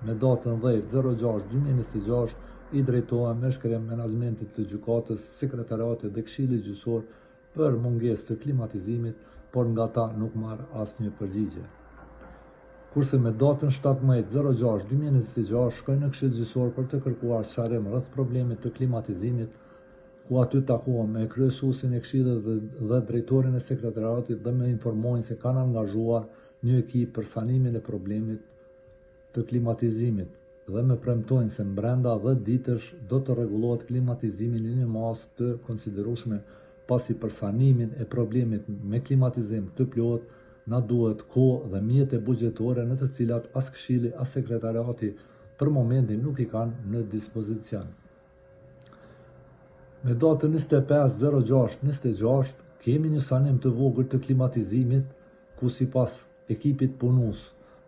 me datën 10 06 2026 i drejtohem me shkrim menaxhmentit të gjykatës, sekretariatit dhe Këshillit Gjyqësor për mungesë të klimatizimit, por nga ta nuk marr asnjë përgjigje. Kurse me datën 17 06 2026 shkoj në Këshill Gjyqësor për të kërkuar sqarim rreth problemit të klimatizimit, ku aty takohem me kryesuesin e Këshillit dhe, dhe drejtorin e sekretariatit dhe më informojnë se kanë angazhuar një ekip për sanimin e problemit të klimatizimit dhe më premtojnë se brenda 10 ditësh do të rregullohet klimatizimi në një masë të konsiderueshme, pasi për sanimin e problemit me klimatizim të plotë na duhet kohë dhe mjete buxhetore në të cilat as Këshilli as sekretariati për momentin nuk i kanë në dispozicion. Me datën 25.06.26 kemi një sanim të vogël të klimatizimit ku sipas ekipit punues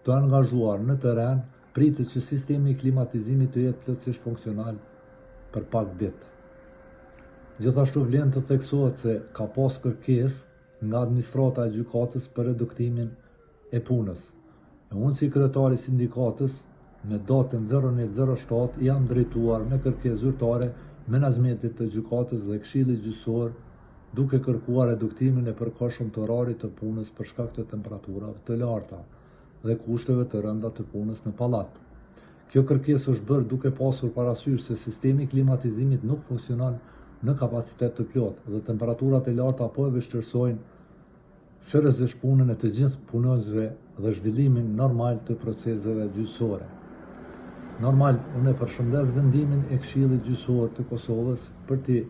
të angazhuar në terren pritet që sistemi i klimatizimit të jetë plotësisht funksional për pak ditë. Gjithashtu vlen të theksohet se ka pas kërkesë nga administrata e gjykatës për reduktimin e punës. E unë si kryetar i sindikatës me datën 01.07 jam drejtuar me kërkesë zyrtare menaxhmentit të gjykatës dhe Këshillit Gjyqësor duke kërkuar reduktimin e përkohshëm të orarit të punës për shkak të temperaturave të larta dhe kushteve të rënda të punës në pallat. Kjo kërkesë është bërë duke pasur parasysh se sistemi i klimatizimit nuk funksionon në kapacitet të plotë dhe temperaturat e larta po e vështirësojnë seriozisht punën e të gjithë punonjësve dhe zhvillimin normal të proceseve gjyqësore. Normal, unë e përshëndes vendimin e Këshillit Gjyqësor të Kosovës për t'i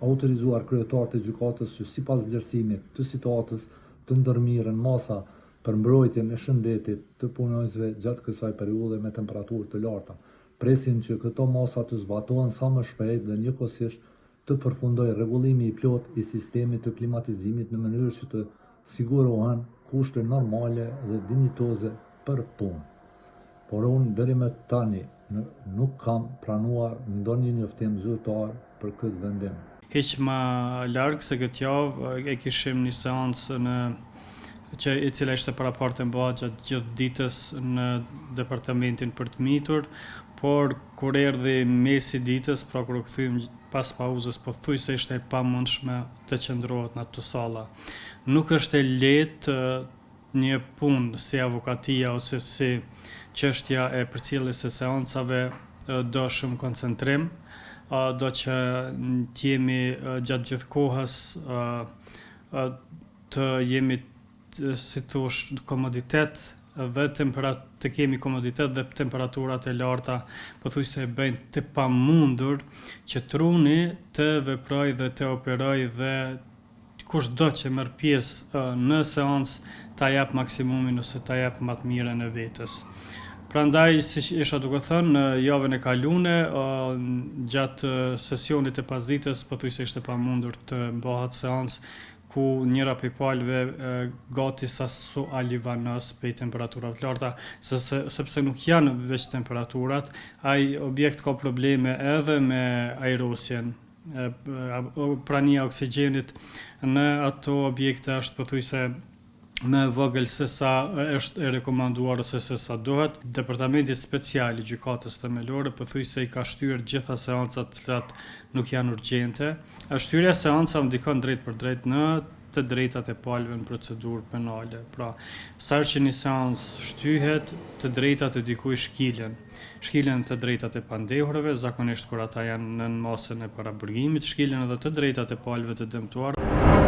autorizuar kryetarët e gjykatës që sipas vlerësimit të situatës të ndërmirren masa për mbrojtjen e shëndetit të punonjësve gjatë kësaj periudhe me temperaturë të larta. Presim që këto masa të zbatohen sa më shpejt dhe njëkohësisht të përfundojë rregullimi i plotë i sistemit të klimatizimit në mënyrë që të sigurohen kushte normale dhe dinjitoze për punë. Por unë deri më tani nuk kam pranuar ndonjë njoftim zyrtar për këtë vendim. Hiq ma larg se këtë javë e kishim një seancë në që e cila ishte paraparë të mbahet gjatë gjithë ditës në departamentin për të mitur, por kur erdhi mesi i ditës, pra kur u kthyem pas pauzës, pothuajse ishte e pamundshme të qëndrohet në ato salla. Nuk është e lehtë një punë si avokatia ose si çështja e përcjelljes së seancave do shumë koncentrim, do që të jemi gjatë gjithë kohës të jemi si thosh komoditet dhe të kemi komoditet dhe temperaturat e larta pothuajse e bëjnë të pamundur që truni të veprojë dhe të operojë dhe kushdo që merr pjesë në seancë ta jap maksimumin ose ta jap më të mirën e vetes. Prandaj, siç isha duke thënë, në javën e kalune, gjatë sesionit të pasdites pothuajse ishte pamundur të mbahet seancë ku njëra prej palëve gati sa s'u alivanos prej temperaturave të larta, sepse nuk janë veç temperaturat, ai objekt ka probleme edhe me ajrosjen, prania e oksigjenit në ato objekte është pothuajse më e vogël se sa është e rekomanduar ose se sa duhet. Departamenti Special i Gjykatës Themelore pothuajse i ka shtyrë gjitha seancat të cilat nuk janë urgjente. Shtyrja e seancave ndikon drejtpërdrejt në të drejtat e palëve në procedurë penale. Pra, sa herë që një seancë shtyhet, të drejtat e dikujt shkilen. Shkilen të drejtat e pandehurve, zakonisht kur ata janë nën masën e paraburgimit, shkilen edhe të drejtat e palëve të dëmtuara.